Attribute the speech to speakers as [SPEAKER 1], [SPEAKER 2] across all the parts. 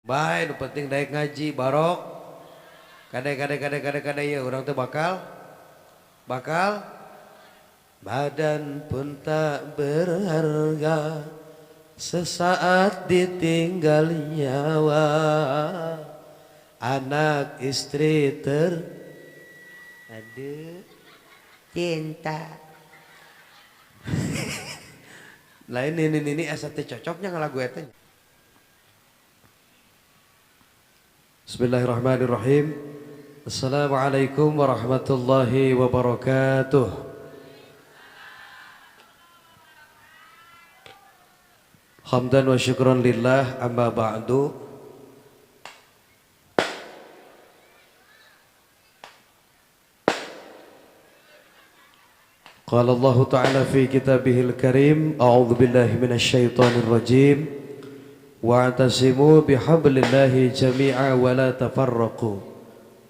[SPEAKER 1] Bae nu penting daek ngaji barok. Kade kade kade kade kade ieu urang teh bakal bakal badan pun tak berharga sesaat ditinggal nyawa, anak istri ter aduh cinta. Lain ini asa teh cocoknya ngalagu eta. Bismillahirrahmanirrahim. Assalamualaikum warahmatullahi wabarakatuh. Hamdan wa syukran lillah, amma ba'du. Qala Allah Ta'ala fi kitabihil karim, a'udzu billahi minasy syaithanir rajim. Wa'tasimu bihablillahi jami'a wa la tafarraqu.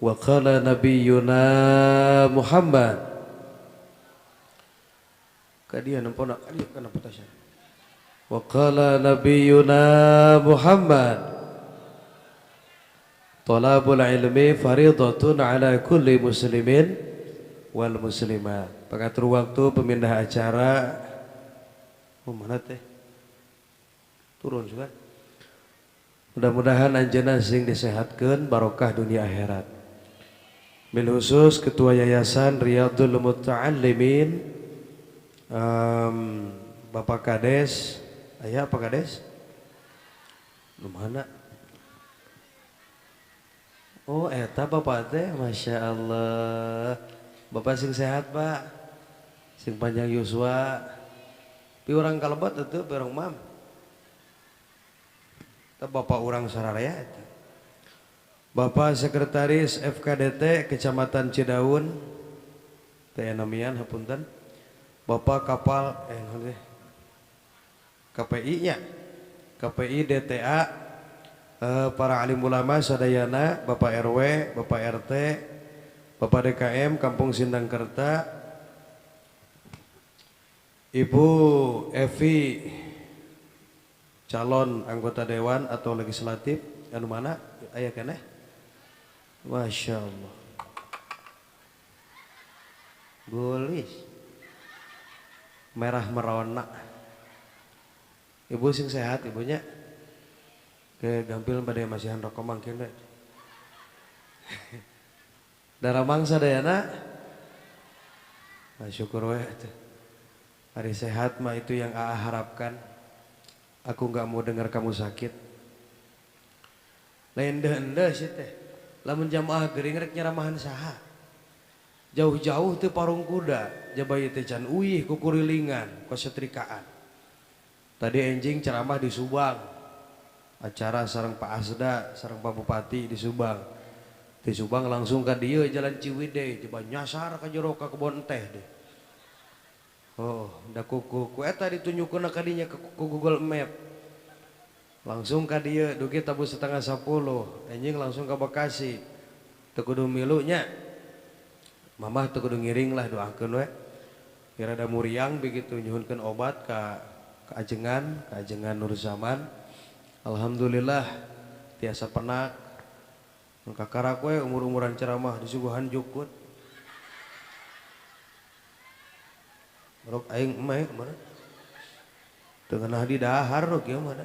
[SPEAKER 1] Wa qala nabiyyuna Muhammad. Kadieu nempona kadieu kana putasya. Wa qala nabiyyuna Muhammad, talabul ilmi faridatun ala kulli muslimin wal muslimat. Pengatur waktu pemindah acara, oh mana teh? Turun juga. Mudah-mudahan anjeunna sing disehatkeun barokah dunia akhirat. Bil khusus Ketua Yayasan Riyadul Muta'allimin, Bapak Kades. Aya Pak Kades? Nu mana? Oh eta Bapak teh, Masya Allah. Bapak sing sehat Pak, sing panjang yuswa. Pi urang kalebet atuh, pi urang mam. Eta bapak urang sararea eta. Bapak Sekretaris FKDT Kecamatan Cidaun, teh namian hapunten. Bapak Kapal KPI nya, KPI DTA, para alim ulama sadayana, Bapak RW, Bapak RT, Bapak DKM Kampung Sindangkerta, Ibu Evi calon anggota dewan atau legislatif anu mana aya keneh? Masya Allah, gulis merah merona. Ibu sing sehat ibunya. Ke gampil pada masihan rokok mangkin we. Darah mangsa dayana. Nah, syukur we. Hari sehat mah itu yang AA harapkan. Aku nggak mau dengar kamu sakit. Lain deh sih teh. Lamun jamaah gering rek nyaramahan saha. Jauh-jauh teh parung kuda, jabay teh can uih kukurilingan, kosetrikaan. Tadi enjing ceramah di Subang. Acara sareng Pak Asda, sareng Pak Bupati di Subang. Di Subang langsung ka dieu jalan Ciwidey, coba nyasar ka jero ka kebon teh deh. Oh, da ku eta ditunjukkeun ka dinya ku Google Map. Langsung ka dieu dugi tabuh 9:30, enjing langsung ka Bekasi. Teu kudu milu nya. Mamah teu kudu ngiring lah, doakeun we. Kira ada muriang begitu nyuhunkeun obat ka ajengan Nur Zaman. Alhamdulillah tiasa penak. Kakarak we umur-umuran ceramah disuguhan jukut. Rok aing emeh mana? Teu ngeunah di dahar rok ieu mana.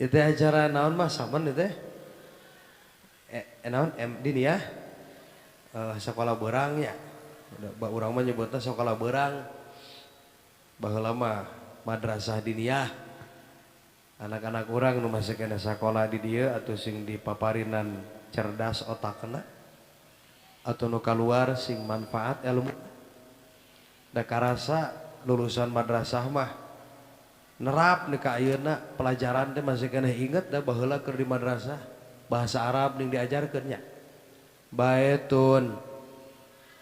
[SPEAKER 1] Itu acara naon mah samen itu teh? Naon dini ya? Sekolah berang ya. Urang mah nyebutna sekolah berang. Baheula mah madrasah diniyah. Anak-anak urang nu masih kena sekolah di dieu atau sing dipaparinan cerdas otakna atau nu kaluar sing manfaat ilmu. Da karasa lulusan madrasah mah nerap nih ka ayeuna pelajaran teh masih kena inget da baheula keur di madrasah bahasa Arab ning diajarkeun nya. Baetun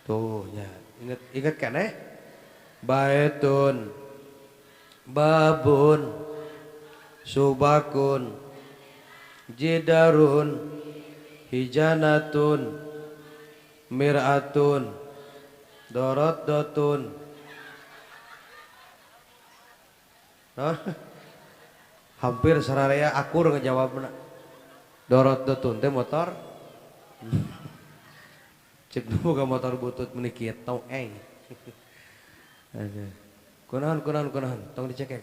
[SPEAKER 1] tuh nya inget inget keneh baetun babun subakun jidarun hijanatun miratun dorot dotun Hampir sararea akur ngejawabna. Dorot dotun teh motor. Cek nu boga motor butut meuni kitu eng. Kunaon kunaon kunaon tong dicekek.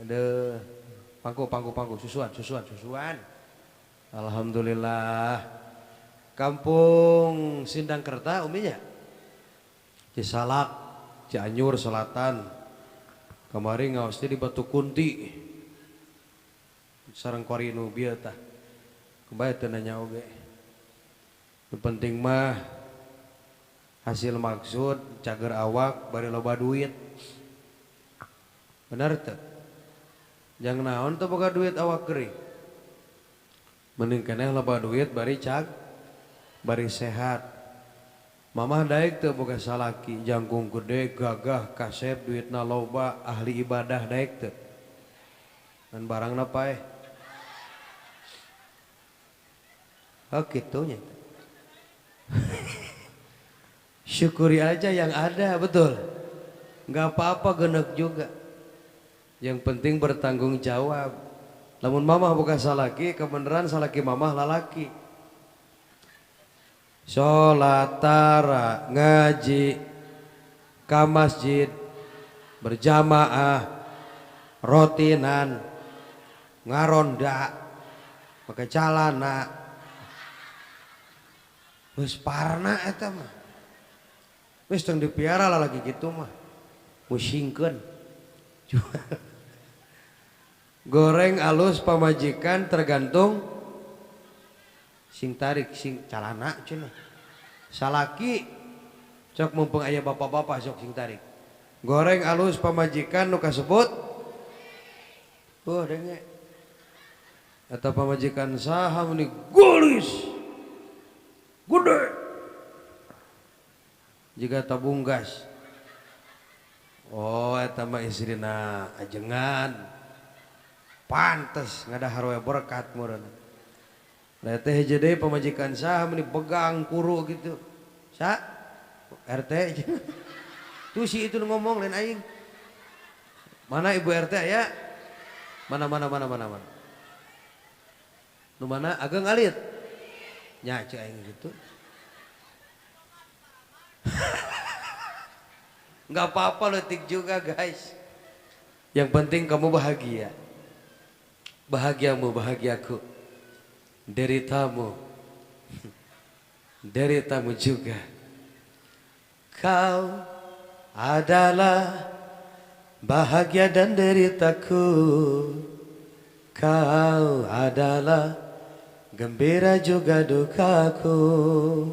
[SPEAKER 1] Aduh, pangku pangku pangku susuan susuan susuan. Alhamdulillah. Kampung Sindangkerta uminya. Cisalak, Cianjur Selatan. Kamari ngaos teh di Batu Kunti. Sareng korinu bieu tah. Kumaha teu nanya oge. Nu penting mah hasil maksud cager awak bari loba duit. Bener teu? Jang naon teu boga duit awak gering. Mending keneh loba duit bari cag bari sehat. Mamah daek teu boga salaki jangkung gede gagah kasep duitna loba ahli ibadah daek teu. Ngan barangna paeh. Oh kitu nya. Syukuri aja yang ada, betul. Nggak apa-apa genek juga. Yang penting bertanggung jawab. Lamun mamah bukan salaki, kebenaran salaki mamah lalaki. Sholat tara, ngaji, ka masjid, berjamaah, rotinan, ngaronda, pakai calana, geus parna eta mah. Wis tong dipiara lah lagi gitu mah. Musingkeun. Goreng alus pamajikan tergantung sing tarik sing calana cenah. Salaki sok mumpung aya bapak-bapak sok sing tarik. Goreng alus pamajikan nu kasebut denge. Eta pamajikan saha meuni geulis. Gede. Jika tabung gas. Oh eta mah istrina ajengan. Pantes ngadahar we berkat meureun. Da teh hiji deui pamajikan saha meuni begang kuru gitu. Sa RT. Tuh si itu ngomong lain aing. Mana ibu RT aya? Mana mana mana mana mana. Nu mana ageng alit. Nya ceuk aing gitu. Nggak apa-apa letik juga guys. Yang penting kamu bahagia. Bahagiamu bahagiaku. Deritamu deritamu juga. Kau adalah bahagia dan deritaku. Kau adalah gembira juga dukaku.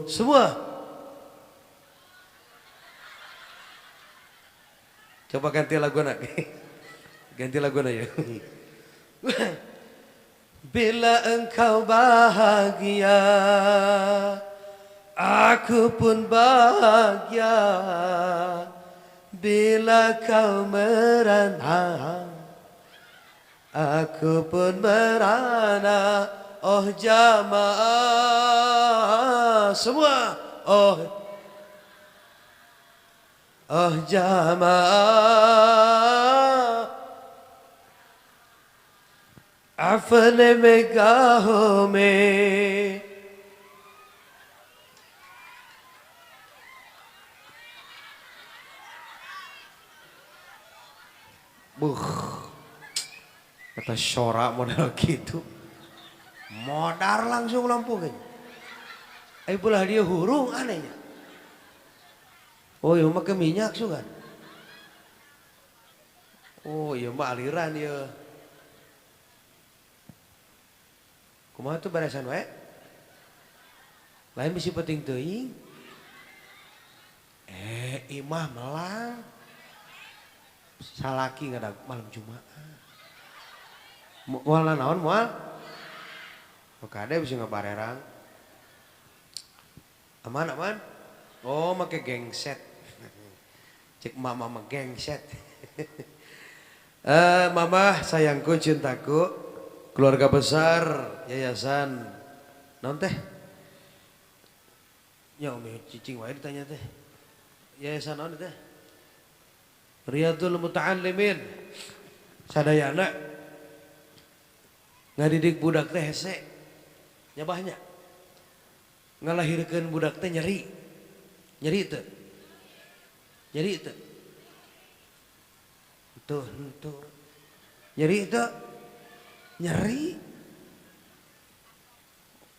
[SPEAKER 1] Semua. Coba ganti lagu nak. Ganti lagu nak ya. Bila engkau bahagia, aku pun bahagia. Bila kau merana, aku pun merana. Oh jamaah semua. Oh oh jamaah. अपने निगाहों में buh kata sorak model gitu modar langsung lampu kan belah dia hurung anehnya. Oh iya mah ke minyak sugan. Oh iya mah aliran ya. Kumaha tuh beresan wae? Lain bisi penting teuing. Imah melang. Salaki ngadag malam Jumat. Moal naon moal? Kade bisa ngabarerang. Aman aman. Oh make gengset. Cek mama mah gengset. Mama sayangku cintaku, keluarga besar yayasan naon teh? Ya umi cicing wae ditanya teh. Yayasan naon teh? Riyadul Muta'allimin. Sadayana ngadidik budak teh hese nyabahnya. Ngalahirkeun budak teh nyeri. Nyeri teu? Nyeri teu? Tuh, tuh. Nyeri teu? Nyeri.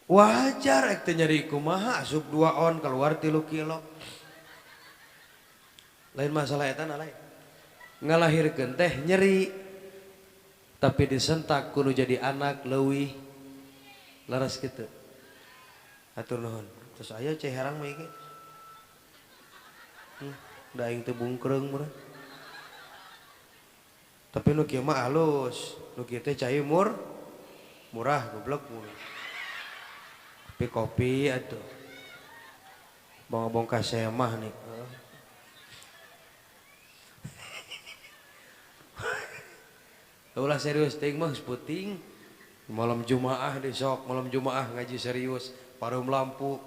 [SPEAKER 1] Wajar ek teh nyeri kumaha asup 2 on keluar 3 kilo. Lain masalah eta na lain. Ngalahirkeun teh nyeri. Tapi disentak kudu jadi anak leuwih laras kitu. Hatur nuhun. Terus aya cai herang mah ieu. Da aing teh bungkreung murah. Tapi nu kieu mah alus, nu kieu teh cai murah goblok murah. Kopi kopi atuh. Bong-bong ka semah nih. Ulah serius teuing mah geus puting. Malam Jumaah di sok, malam Jumaah ngaji serius, pareum lampu.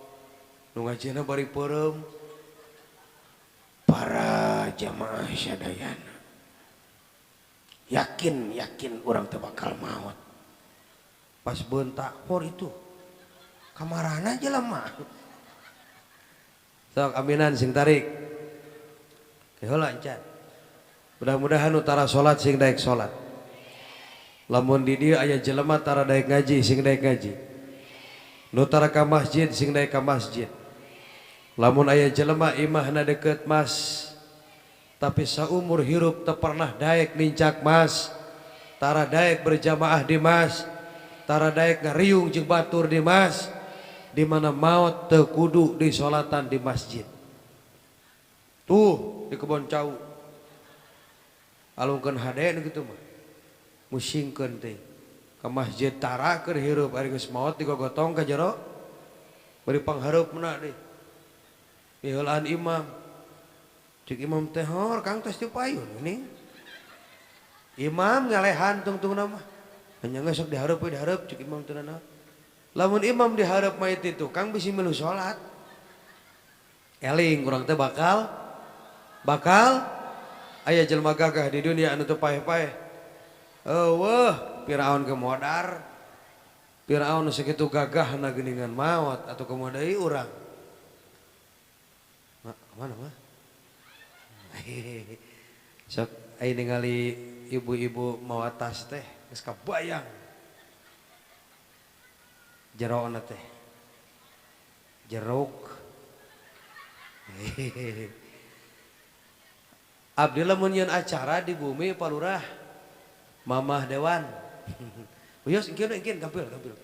[SPEAKER 1] Nu ngajina bari peureum. Para jamaah sadayana. Yakin, yakin urang teh bakal maot. Pas beuntak hor itu. Kamarana jelema. Sok aminan sing tarik. Heula encan. Mudah-mudahan utara salat sing daek salat. Lamun di dieu aya jelema tara daek ngaji sing daek ngaji. Nu tara ka masjid sing daek ka masjid. Lamun aya jelema imahna deukeut mas tapi saumur hirup teu pernah daek nincak mas, tara daek berjamaah di mas, tara daek ngariung jeung batur di mas, di mana maot teu kudu disolatan di masjid. Tuh di kebon cau. Alungkeun hade nu kitu mah. Musingkeun teh ka masjid tara keur hirup ari geus maot digogotong ka jero bari panghareupna deui. Miheulaan imam. Cek imam teh hor Kang tos teu payun geuning. Imam ngalehan tungtungna mah. Nya geus sok dihareup we dihareup cek imam teh naon. Lamun imam dihareup mah itu tukang bisi milu salat. Eling urang teh bakal aya jelema gagah di dunia anu teu paeh-paeh. Eueuh, Firaun ge modar. Firaun sakitu gagahna geuningan maot atuh kumaha deui urang. Mana mah? Sok aya ningali ibu-ibu mawa tas teh geus kabayang. Jerona teh. Jeruk. Abdi lamun nyeun acara di bumi Pak Lurah. Mamah Dewan. Wios engkeun engkeun gampil gampil.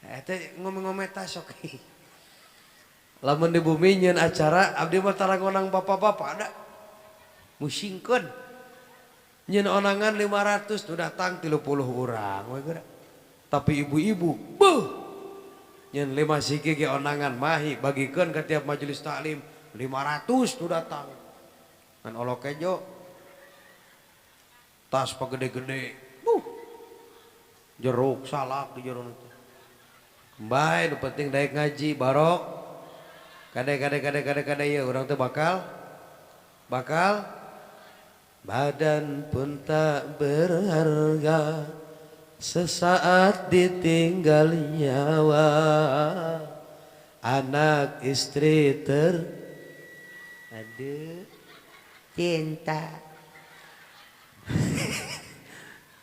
[SPEAKER 1] Eta ngomong-ngomong tas sok. Lamun di bumi nyeun acara abdi mah tara ngonang bapak-bapak da. Musingkeun. Nyeun onangan 500 nu datang 30 urang we geura. Tapi ibu-ibu, beuh. Nyeun 5 siki ge onangan mahi bagikeun ka tiap majelis taklim 500 nu datang. Ngan olok kejo. Tas pagede-gede, buh, jeruk salak di jero itu. Bae, nu penting daek ngaji barok. Kade kade kade kade kade ya urang teh bakal badan pun tak berharga sesaat ditinggal nyawa, anak istri ter aduh cinta.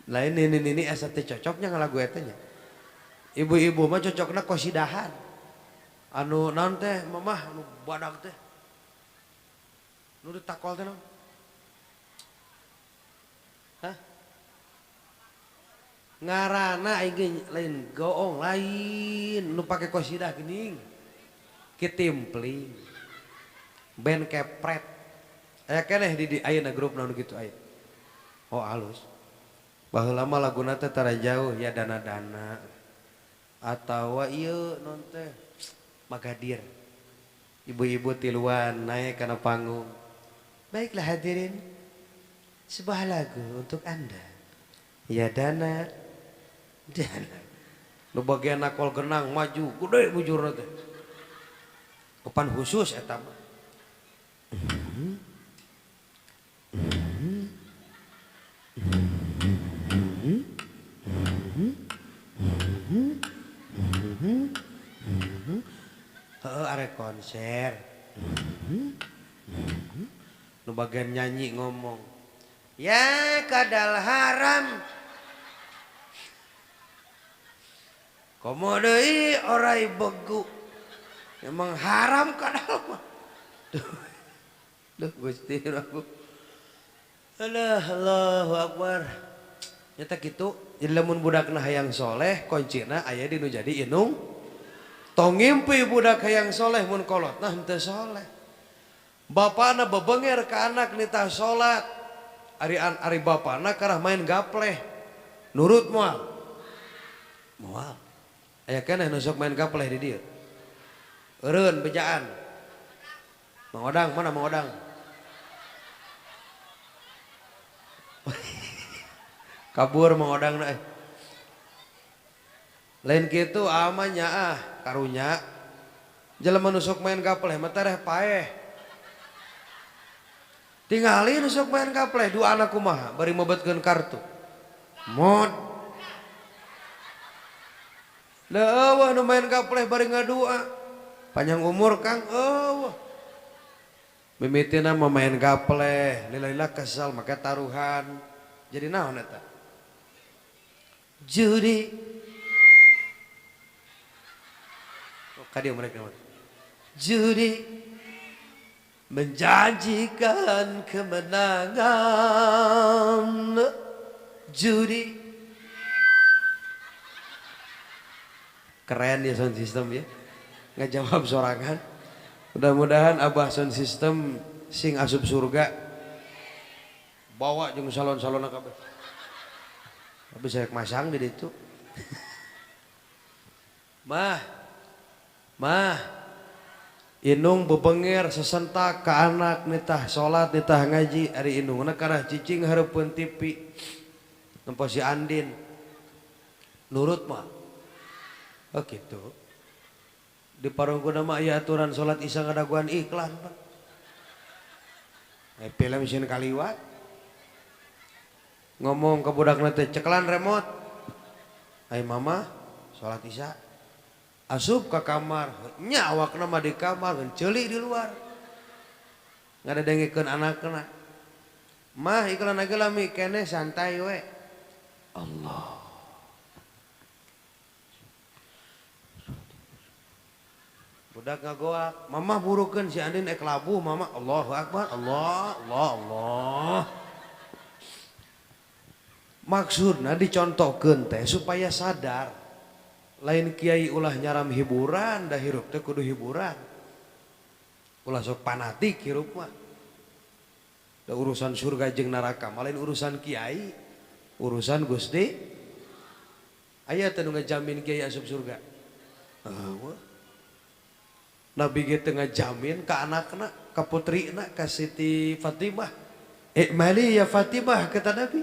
[SPEAKER 1] Lain ini asa teh cocoknya ngalagu eta nya. Ibu-ibu mah cocokna kosidahan. Anu naon teh mamah anu badag teh. Nu ditakol teh naon? Hah? Ngarana aing ge lain goong lain nu pake kosidah geuning. Kitimpling. Band kepret. Aya keneh di ayeuna grupna nu kitu aya. Oh halus. Baheula mah laguna teh tara jauh ya dana-dana. Atawa ieu non teh Magadir. Ibu-ibu tiluan naik kana panggung. Baiklah hadirin, sebuah lagu untuk Anda. Ya dana dana. Nu bagian nakol genang maju gede bujurna teh. Opan khusus eta mah. Heeh arek konser. Nu bagian nyanyi ngomong, ya kadal haram. Komo deui orai begu. Emang haram kadal mah. Duh, Gusti Rabu. Alah, Allahu Akbar. Nyata kitu, jadi lamun budakna hayang soleh, kuncina aya di nu jadi inung. Tong ngimpi budak hayang soleh mun kolotna henteu soleh. Bapana bebenger ka anak nitah salat. Ari bapana karah main gapleh. Nurut moal? Moal. Aya keneh nu sok main gapleh di dieu. Eureun bejaan. Mang Odang mana Mang Odang? Kabur Mang Odang na. Lain kitu amanya ah karunya. Jelema nu sok main gapleh mah tereh paeh. Tingali nu sok main gapleh dua anak kumaha bari mebetkeun kartu. Mod. Leuweuh nu main gapleh bari ngadua. Panjang umur Kang eueuh. Mimitina mah main gapleh, lila-lila kesal make taruhan. Jadi naon eta? Judi. Oh, ka dieu mereka mah. Judi menjanjikan kemenangan. Judi. Keren ya sound system ya. Ngajawab sorangan. Mudah-mudahan abah sound system sing asup surga. Bawa jeung salon-salon kabeh. Tapi saya masang di ditu. Mah. Mah. Inung bebenger sesentak ka anak nitah salat nitah ngaji ari inungna karah cicing hareupeun TV. Nempo si Andin. Nurut mah. Oh gitu. Di parungkuna mah aya aturan salat isya ngadaguan iklan, Pak. Film sieun kaliwat. Ngomong ke budakna teh cekelan remote. Ai mama salat isya. Asup ka kamar, nya awakna mah di kamar, ceuli di luar. Ngadadengkeun anakna. Mah iklan lagi lami keneh santai we. Allah. Budak ngagoak, mama burukeun si Andin ek labuh, mama Allahu Akbar, Allah, Allah, Allah. Maksudna dicontohkeun teh supaya sadar. Lain kiai ulah nyaram hiburan, dah hirup teh kudu hiburan. Ulah sok fanatik hirup mah. Da urusan surga jeung neraka mah lain urusan kiai, urusan Gusti. Aya teh nu ngajamin kiai asup surga. Eueuh. Nabi ge teu ngajamin ka anakna, ka putrina, ka Siti Fatimah. Ikmali ya Fatimah kata Nabi.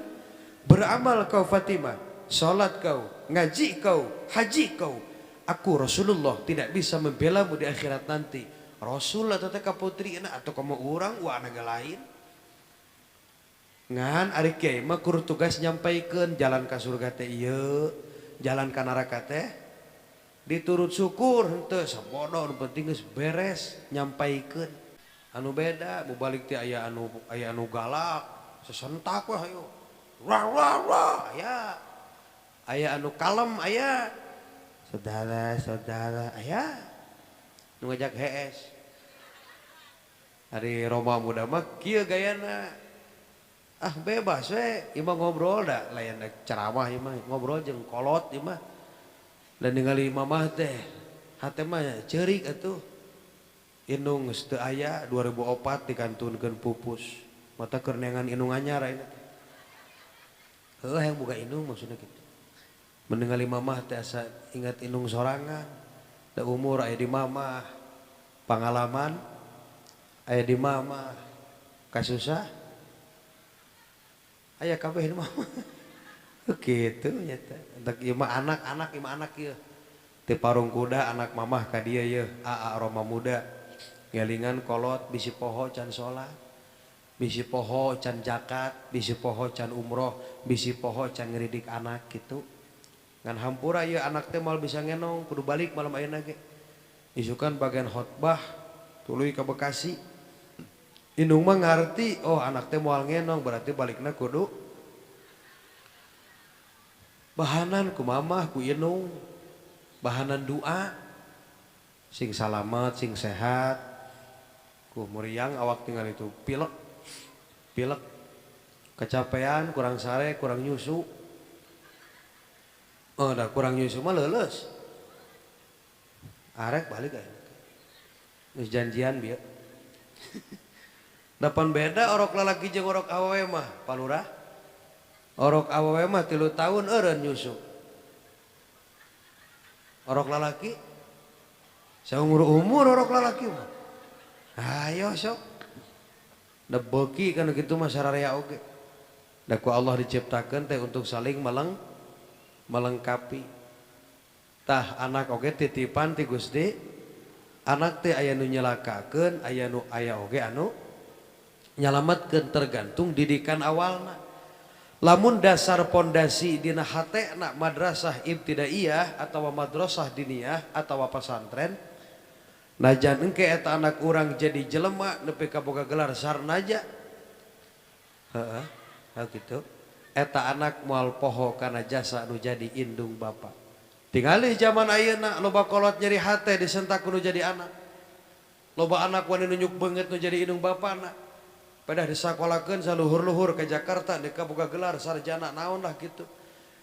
[SPEAKER 1] Beramal kau Fatimah, salat kau, ngaji kau, haji kau. Aku Rasulullah tidak bisa membelamu di akhirat nanti. Rasul atau ka putrina atau kamu urang wa anak lain. Ngan ari kiai mah kur tugas nyampaikeun jalan ka surga teh ieu, jalan ka neraka teh diturut syukur henteu sabodo nu penting geus beres nyampaikeun. Anu beda mubalik teh aya anu galak sesentak we hayo. Wah wah wah aya. Aya anu kalem aya. Saudara-saudara aya. Nu ngajak hees. Ari Roma muda mah kieu gayana. Ah bebas we, ieu mah ngobrol da lain ceramah ieu mah ngobrol jeung kolot ieu mah. Dan ningali mamah teh hate mah ceurik atuh. Inung geus teu aya 2004 dikantunkeun pupus. Mata keur neangan inung anyar ayeuna teh. Heuh hayang boga inung maksudna kitu. Meninggali mamah teh asa ingat inung sorangan. Da umur aya di mamah. Pangalaman aya di mamah. Kasusah aya kabeh di mamah. Kitu nya teh. Entek ieu mah anak-anak ieu mah anak ieu. Teu parung kuda anak mamah ka dieu yeuh, aa Roma muda. Ngelingan kolot bisi poho can salat. Bisi poho can zakat, bisi poho can umroh, Bisi poho can ngeridik anak gitu. Ngan hampura ieu anak teh moal bisa ngenong, kudu balik malam ayeuna ge. Isukan bagian khotbah tuluy ka Bekasi. Indung mah ngarti, oh anak teh moal ngenong berarti balikna kudu bahanan ku mamah ku indung. Bahanan doa sing salamet, sing sehat. Ku muriang awak tinggal itu pilek. Pilek. Kecapean, kurang sare, kurang nyusu. Oh, dah kurang nyusu mah leuleus. Arek balik aja. Geus janjian bieu. Dapan beda orok lalaki jeung orok awewe mah, Pak Lurah. Orok awewe mah 3 tahun eureun nyusu. Orok lalaki saumur umur orok lalaki mah. Ayo sok. Da beuki kana kitu mah sararea oge. Da ku Allah diciptakeun teh untuk saling melengkapi. Tah anak oge titipan ti Gusti. Anak teh aya nu nyelakakeun, aya nu aya oge anu nyalametkeun tergantung didikan awalna. Lamun dasar pondasi dina hatena madrasah ibtidaiyah atawa madrasah diniyah atawa pesantren, najan engke eta anak urang jadi jelema nepi ka boga gelar sarnaja. Heeh, hal kitu. Eta anak moal poho kana jasa nu jadi indung bapa. Tingali zaman ayeuna loba kolot nyeri hate disentak nu jadi anak. Loba anak wani nunjuk beungeut nu jadi indung bapana. Pedah disakolakeun saluhur-luhur ke Jakarta deka boga gelar sarjana naon lah gitu.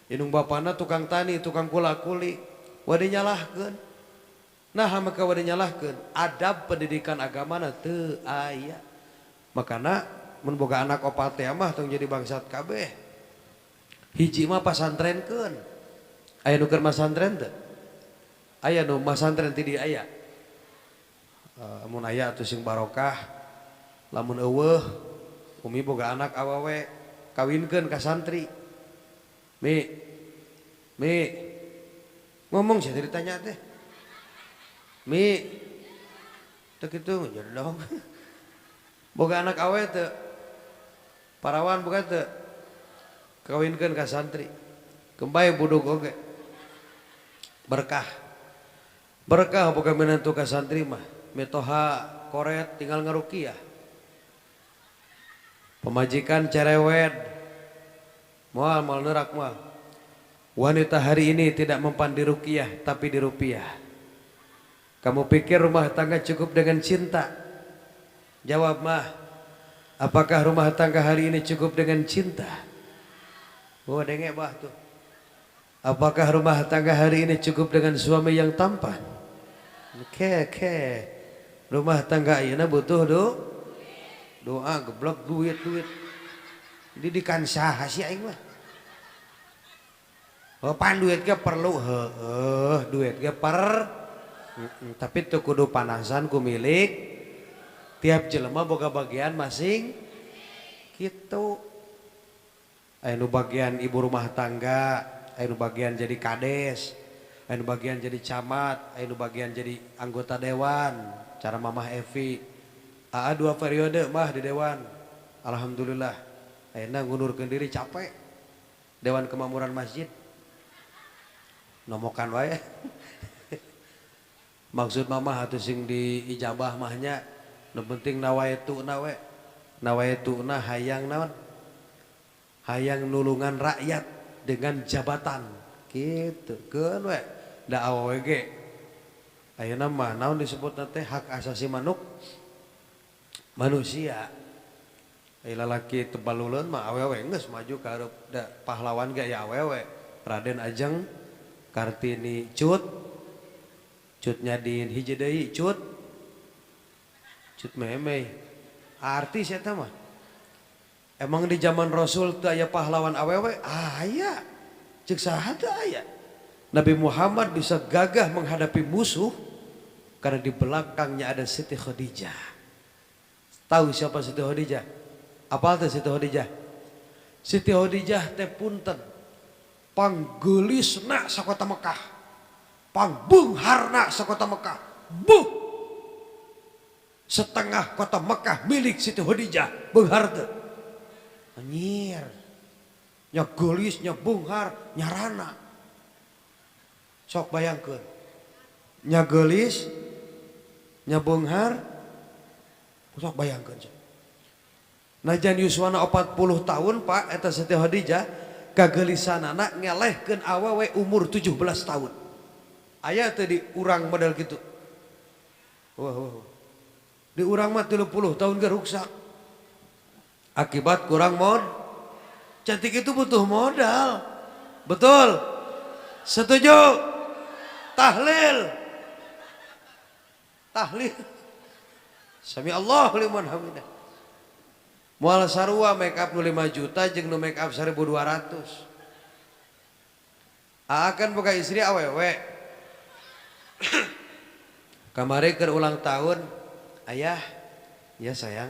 [SPEAKER 1] Indung bapana tukang tani, tukang kula-kuli, wani nyalahkeun. Nah, maka wani nyalahkeun adab pendidikan agamana teu aya. Makana mun boga anak opat teh mah tong jadi bangsat kabeh. Hiji mah pasantrenkeun. Aya nu keur masantren teu? Aya nu masantren ti dieu aya. Mun aya atuh sing barokah. Lamun eueuh umi boga anak awewe kawinkeun ka santri. Mi mi ngomong sia ditanya teh. Mi teu kitu jedong. Boga anak awewe teu? Parawan boga teu? Kawinkeun ka santri. Kembali buduk oge. Berkah. Berkah boga menantu ka santri mah. Mitoha koret tinggal ngarukiah. Pemajikan cerewet, moal moal nerak moal. Wanita hari ini tidak mempan di rukiah tapi di rupiah. Kamu pikir rumah tangga cukup dengan cinta? Jawab mah, apakah rumah tangga hari ini cukup dengan cinta? Oh denge bah tuh. Apakah rumah tangga hari ini cukup dengan suami yang tampan? Oke oke. Rumah tangga ayeuna butuh doa geblek duit duit. Didikan saha sih aing mah? Oh pan duit ge perlu, heueuh duit ge per. Tapi teu kudu panasan ku milik. Tiap jelema boga bagian masing kitu. Aya nu bagian ibu rumah tangga, aya nu bagian jadi kades, aya nu bagian jadi camat, aya nu bagian jadi anggota dewan. Cara Mamah Evi AA 2 periode mah di dewan. Alhamdulillah. Ayeuna ngundurkeun diri capek. Dewan Kemakmuran Masjid. Nomokan wae. Maksud mamah atuh sing diijabah mahnya nu penting nawaituna we. Nawaituna hayang naon? Hayang nulungan rakyat dengan jabatan. Gitu. Keun we. Da awewe ge. Ayeuna mah naon disebutna teh hak asasi manusia. Ai lalaki tebaluleun mah awewe geus maju ka hareup da pahlawan ge aya awewe. Raden Ajeng Kartini Cut Cut nyadin hiji deui Cut Cut meme artis eta mah. Emang di zaman Rasul teu aya pahlawan awewe? Aya. Ceuk saha teu aya? Nabi Muhammad bisa gagah menghadapi musuh karena di belakangnya ada Siti Khadijah. Tahu siapa Siti Khadijah? Apal teh Siti Khadijah? Siti Khadijah teh punten panggeulisna sakota Mekah. Pangbeungharna sakota Mekah. Buh. Setengah kota Mekah milik Siti Khadijah, beunghar teu? Anjir. Nya geulis, nya beunghar, nyarana. Sok bayangkeun. Nya geulis, nya beunghar, sok bayangkeun sok. Najan yuswana 40 tahun Pak eta Siti Khadijah kageulisanana ngelehkeun awewe umur 17 tahun. Aya teu di urang model kitu. Wah, wah, wah. Di urang mah 30 tahun ge ruksak. Akibat kurang mod. Cantik itu butuh modal. Betul? Setuju? Tahlil. Tahlil. Sami Allah liman hamidah. Moal sarua make up nu 5 juta jeung nu make up 1200. Akan boga istri awewe. Kamari keur ulang tahun, ayah, ya sayang,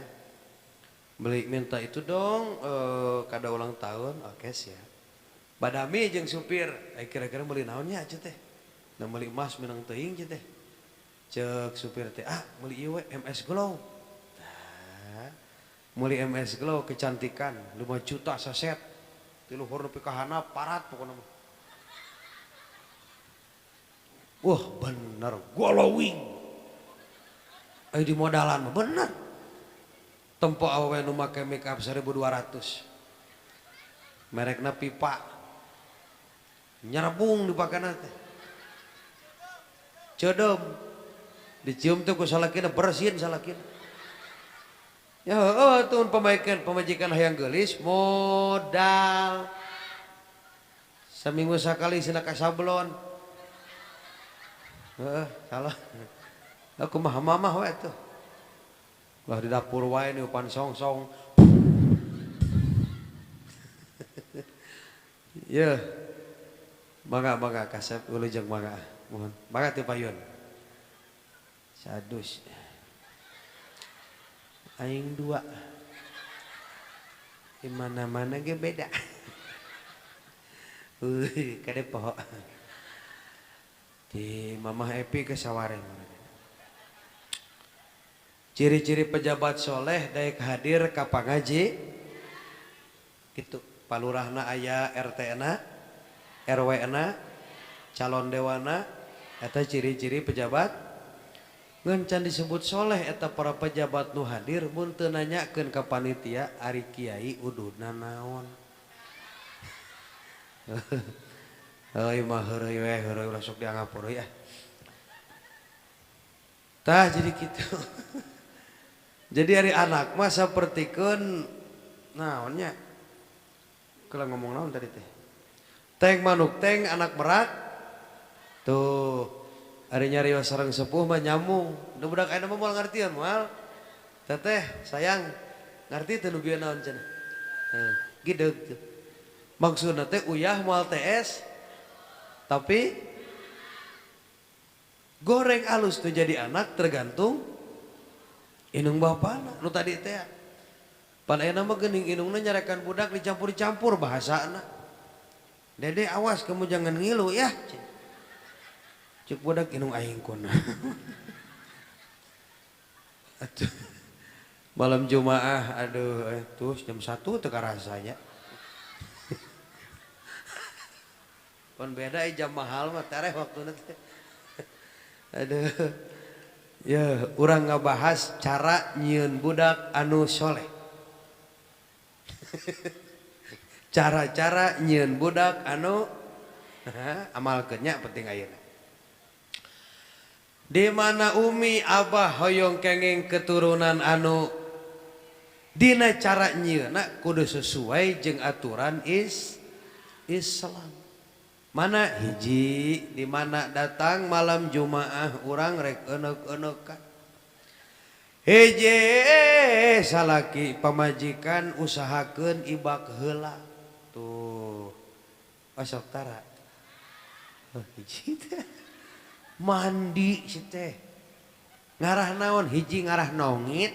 [SPEAKER 1] beli minta itu dong, kado ulang tahun, oke siap. Badami jeung supir, kira-kira beli naonnya aja teh. Nah beli emas menang teuing aja teh. Cek supir teh, ah beli ieu we MS Glow. Tah, beli MS Glow kecantikan 5 juta saset. Ti luhur nepi ka handap parat pokona mah. Wah bener, glowing. Ayo di modalan mah bener. Tempo awewe nu make make up 1200. Merekna pipa. Nyerebung dipakena teh. Ceudeum. Dicium teh ku salakina bersin salakina. Ya heueuh tuh pamajikan hayang geulis modal. Saminggu sakali sina ka sablon. Heeh, salah. Aku mah mamah we tuh. Lah di dapur wae niupan song-song. Yeuh. Mangga mangga kasep wilujeng mangga. Mohon. Mangga teu payun. Sadus. Aing dua. Di mana-mana ge beda. Euy, kade poho. Di Mamah Epi ke sawareng. Ciri-ciri pejabat soleh daek hadir ka pangaji gitu, palurahna aya RT-na, RW-na, calon dewana, eta ciri-ciri pejabat. Ngan can disebut soleh eta para pejabat nu hadir mun teu nanyakeun ka panitia ari kiai ududna naon. Heuy mah heureuy we heureuy ulah sok dianggap heureuy ah. Tah jadi kitu. Jadi hari anak mah sapertikeun naonnya? Kalau ngomong naon tadi teh? Teng manuk teng anak merak. Tuh, ari nyarios sareng sepuh mah nyamung. Nu budak ayeuna mah moal ngartieun moal. Teteh sayang, ngarti teu nu bieu naon cenah? Heuh, gideug tuh. Maksudna teh uyah moal TS tapi goreng alus tuh jadi anak tergantung inung bapana nu tadi teh. Pan ayeuna mah geuning inungna nyarekan budak dicampur-campur bahasana. Dede awas kamu jangan ngilu ya. Cek budak inung aing kuna. Aduh. Malam Jumaah aduh tuh jam 1 teu karasanya. Pan beda jam mahal mah tereh waktuna teh. Aduh. Ya, urang ngabahas cara nyieun budak anu soleh. Cara-cara nyieun budak anu amalkeun nya penting ayeuna. Di mana umi abah hoyong kenging keturunan anu dina cara nyieunna kudu sesuai jeung aturan Islam. Mana hiji di mana datang malam Jumaah urang rek enek-enekan. Hiji salaki pamajikan usahakeun ibak heula. Tuh. Osok tara. Oh, hiji teh. Mandi si teh. Ngarah naon? Hiji ngarah nongit.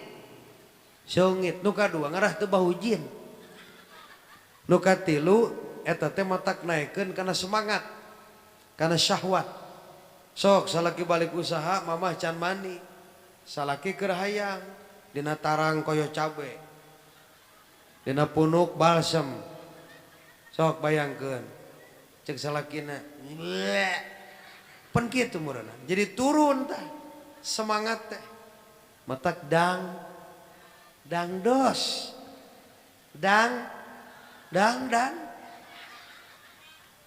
[SPEAKER 1] Songit nu kadua ngarah teu bahujin. Nu katilu eta teh matak naekeun kana semangat, kana syahwat. Sok salaki balik usaha mamah can mandi. Salaki keur hayang dina tarang koyo cabe. Dina punuk balsem. Sok bayangkeun. Cek salakina. Pan kitu meureunna. Jadi turun tah semangat teh. Matak dang dangdos. Dang dang dan.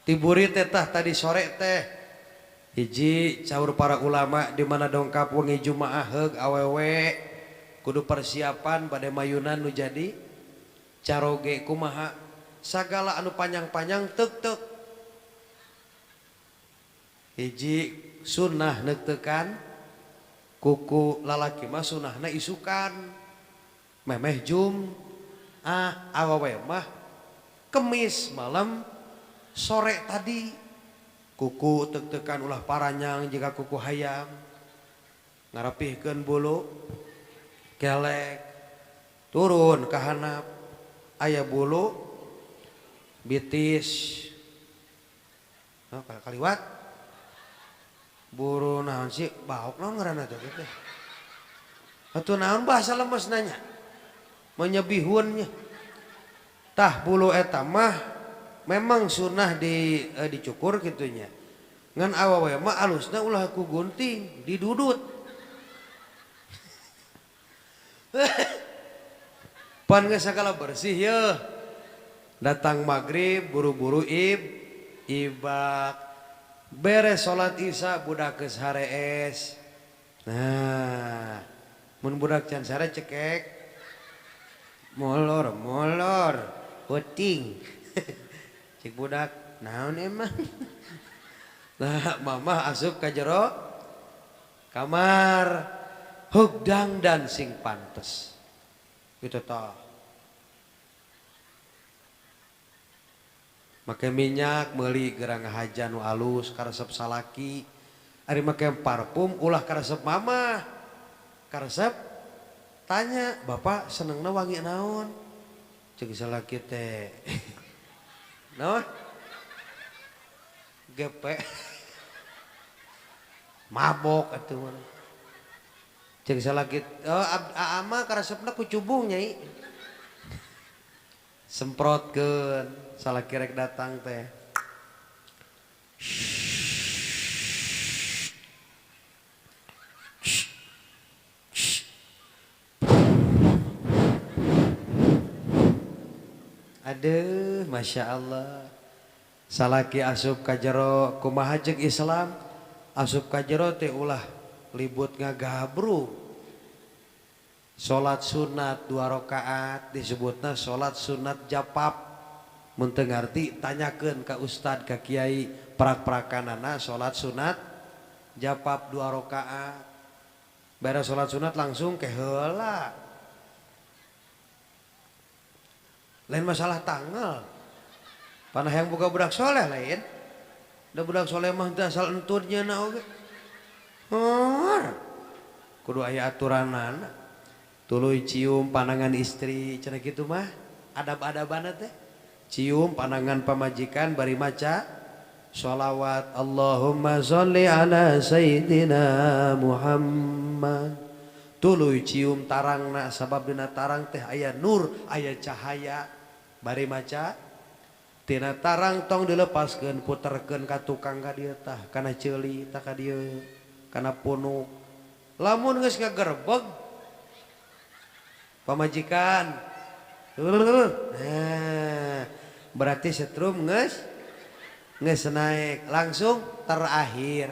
[SPEAKER 1] Tiburi teh tah tadi sore teh. Hiji caur para ulama di mana dongkap wengi Jumaah heug awewe kudu persiapan bade mayunan nu jadi caroge kumaha sagala anu panjang-panjang tek-tek. Hiji sunnah neukteukan kuku lalaki mah sunnahna isukan memeh jum ah awewe mah kemis malam sore tadi kuku tek-tekan ulah paranyang jika kuku hayam ngarapihkeun bulu kelek turun ka handap aya bulu bitis oh, kaliwat buru naon sih baok naon ngaranna teh teh atuh naon bahasa lemes nanya menyebihunnya tah bulu eta mah memang sunnah di dicukur gitunya ngan awewe mah alusna ulah ku gunting didudut pan geus sagala bersih yeuh datang maghrib buru-buru ibak beres salat isya budak geus harees. Nah mun budak can sare cekek molor molor peuting cik budak naon emang. Nah mamah asup ka jero kamar hugdang dan sing pantes gitu toh make minyak meuli gerang haja nu alus karesep salaki ari make parfum ulah karesep mamah karesep tanya bapak senengna wangi naon cek salaki teh naon gepe mabok atuh mah cek salaki oh ama karesepna ku cubung nyai semprotkeun salaki rek datang teh aduh Masya Allah salaki asup ka jero kumaha jeung Islam asup ka jero teh ulah libut ngagabru salat sunat 2 rakaat disebutna salat sunat japap mun teu ngarti tanyakeun ka ustad ka kiai prak-prakanana salat sunat japap 2 rakaat beres salat sunat langsung ke heula lain masalah tanggal panah yang buka budak soleh lain da budak soleh mah teu asal entutnya na oge kudu aya aturanana tuluy cium panangan istri cenah kitu mah adab-adabana teh cium panangan pamajikan bari maca sholawat Allahumma sholli ala sayyidina Muhammad tuluy cium tarangna sabab dina tarang teh aya nur aya cahaya bari maca tina tarang tong dilepaskeun puterkeun ka tukang ka dieu tah kana ceuli tah ka dieu kana punuk lamun geus ngagerbeg pamajikan nah berarti setrum geus geus naik langsung terakhir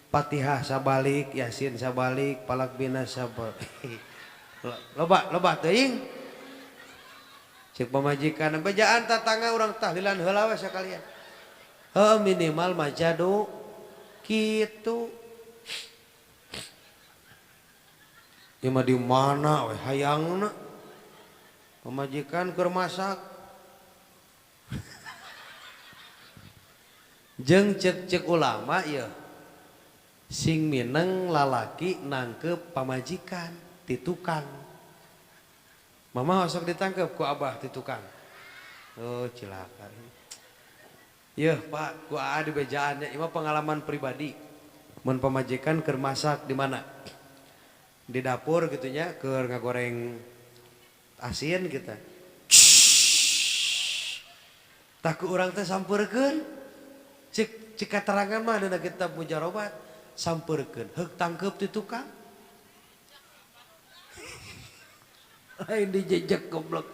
[SPEAKER 1] Fatihah sabalik Yasin sabalik Falak Binas sabalik loba loba teuing cek pamajikan bejaan tatangga urang tahlilan heula we sakalian heuh minimal maca do kitu ieu mah di mana we hayangna pamajikan keur masak jeung cek-cek ulama ieu sing mineng lalaki nangkep pamajikan ti tukang. Mama sok ditangkep ku abah ti tukang. Oh cilaka. Yeuh Pak, ku aa di bejaannya ieu mah pengalaman pribadi. Mun pamajikan keur masak di mana? Di dapur gitunya keur ngagoreng asin kita. Tah ku urang teh sampeurkeun. Cek cek katerangan mah dina kitab mujarobat sampeurkeun heuk tangkeup ti tukang. Lain dijejek goblok.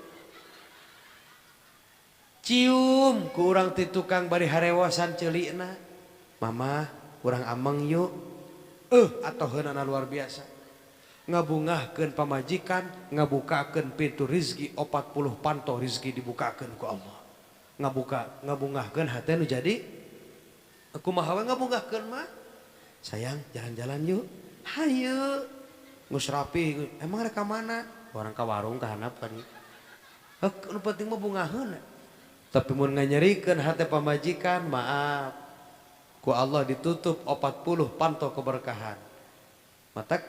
[SPEAKER 1] Cium ku urang ti tukang bari harewasan ceulikna. Mama, urang ameng yuk. Atoheunana luar biasa. Ngabungahkeun pamajikan, ngabukakeun pintu rizki 40 panto rizki dibukakeun ku Allah. Ngabuka, ngabungahkeun hate nu jadi kumaha we ngabungahkeun mah? Sayang, jalan-jalan yuk. Hayu. Geus rapi, emang rek ka mana? Orang ka warung ka handap kan. Heuk, nu penting mah bungaheun. Tapi mun nganyerikeun hate pamajikan, maaf. Ku Allah ditutup 40 panto keberkahan. Matak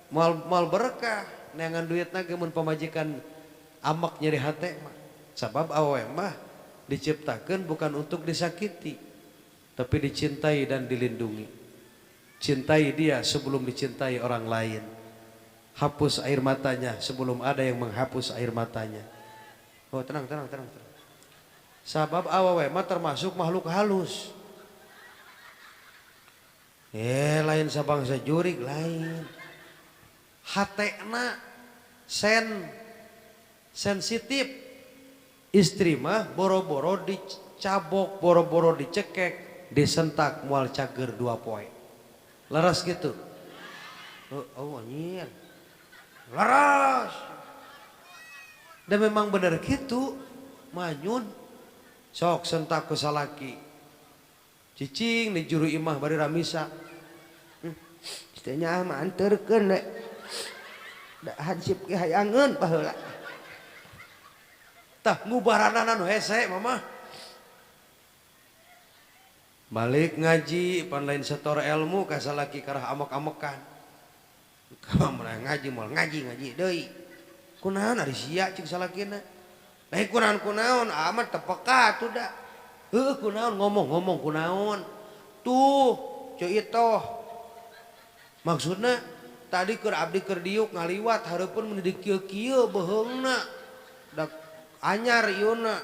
[SPEAKER 1] moal berkah neangan duitna ge mun pamajikan amak nyeri hate mah. Sabab awewe mah diciptakeun bukan untuk disakiti, tapi dicintai dan dilindungi. Cintai dia sebelum dicintai orang lain. Hapus air matanya sebelum ada yang menghapus air matanya. Oh, tenang, tenang, tenang, tenang. Sabab awewe mah termasuk makhluk halus. Lain sabangsa jurig lain. Hatena sensitif. Istri mah boro-boro dicabok, boro-boro dicekek, disentak moal cager 2 poe. Leres gitu. Oh, oh anjir. Leres. Dan memang bener gitu. Manyun sok sentak ku salaki. Cicing di juru imah bari ramisa.
[SPEAKER 2] Citanya mah anterkeun we. Da hansip ge hayangeun baheula.
[SPEAKER 1] Tah ngubaranana nu hese mama. Balik ngaji pan lain setor ilmu ka salaki karah amok-amokan. Kamu ngaji moal ngaji ngaji deui. Kunaon ari sia cik salakina? Lain kunaon kunaon amat teu peka atuh da. Heuh kunaon ngomong-ngomong kunaon. Tuh ceu itoh. Maksudna tadi keur abdi keur diuk ngaliwat hareupeun mun di kieu-kieu beuheungna. Da anyar ieuna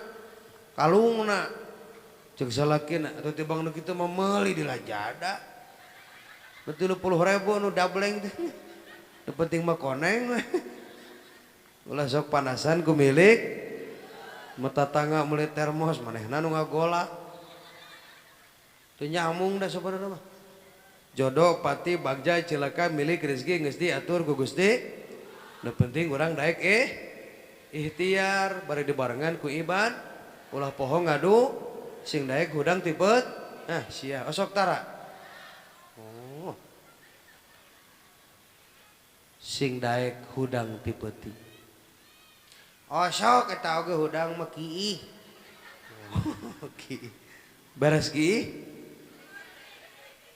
[SPEAKER 1] kalungna. Cek salakina atuh tibang nu kitu mah meuli di lajada. Nu 30.000 nu dableng teh. Nu penting mah koneng we. Ulah sok panasan ku milik metatangga meuli termos manehna nu ngagolak. Teu nyambung da sabenerna mah. Jodoh pati bagja cilaka milik rezeki geus diatur ku Gusti. Nu penting urang daek ikhtiar bari dibarengan ku iban ulah poho ngadu sing daek hudang tipet. Nah sia osok tara. Oh. Sing daek hudang tipeti.
[SPEAKER 2] Osok eta oge hudang mah kiih.
[SPEAKER 1] Oh, kiih. Beres kiih?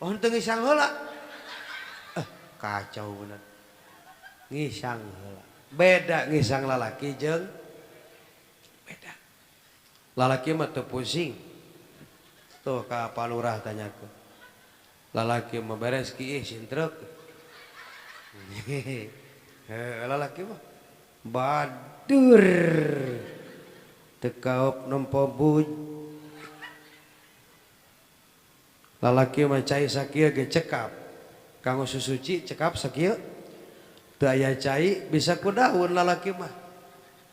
[SPEAKER 1] Oh, henteu ngisang heula. Kacau bener. Ngisang heula. Beda ngisang lalaki jeung beda. Lalaki mah teu pusing. Tuh ka Pak Lurah tanyakeun. Lalaki mah beres kiih sintrek. Heuh, lalaki mah badur. Teu kaop nempo buj. Lalaki mah cai sakieu ge cekap. Kanggo susuci cekap sakieu. Teu aya cai bisa ku daun lalaki mah.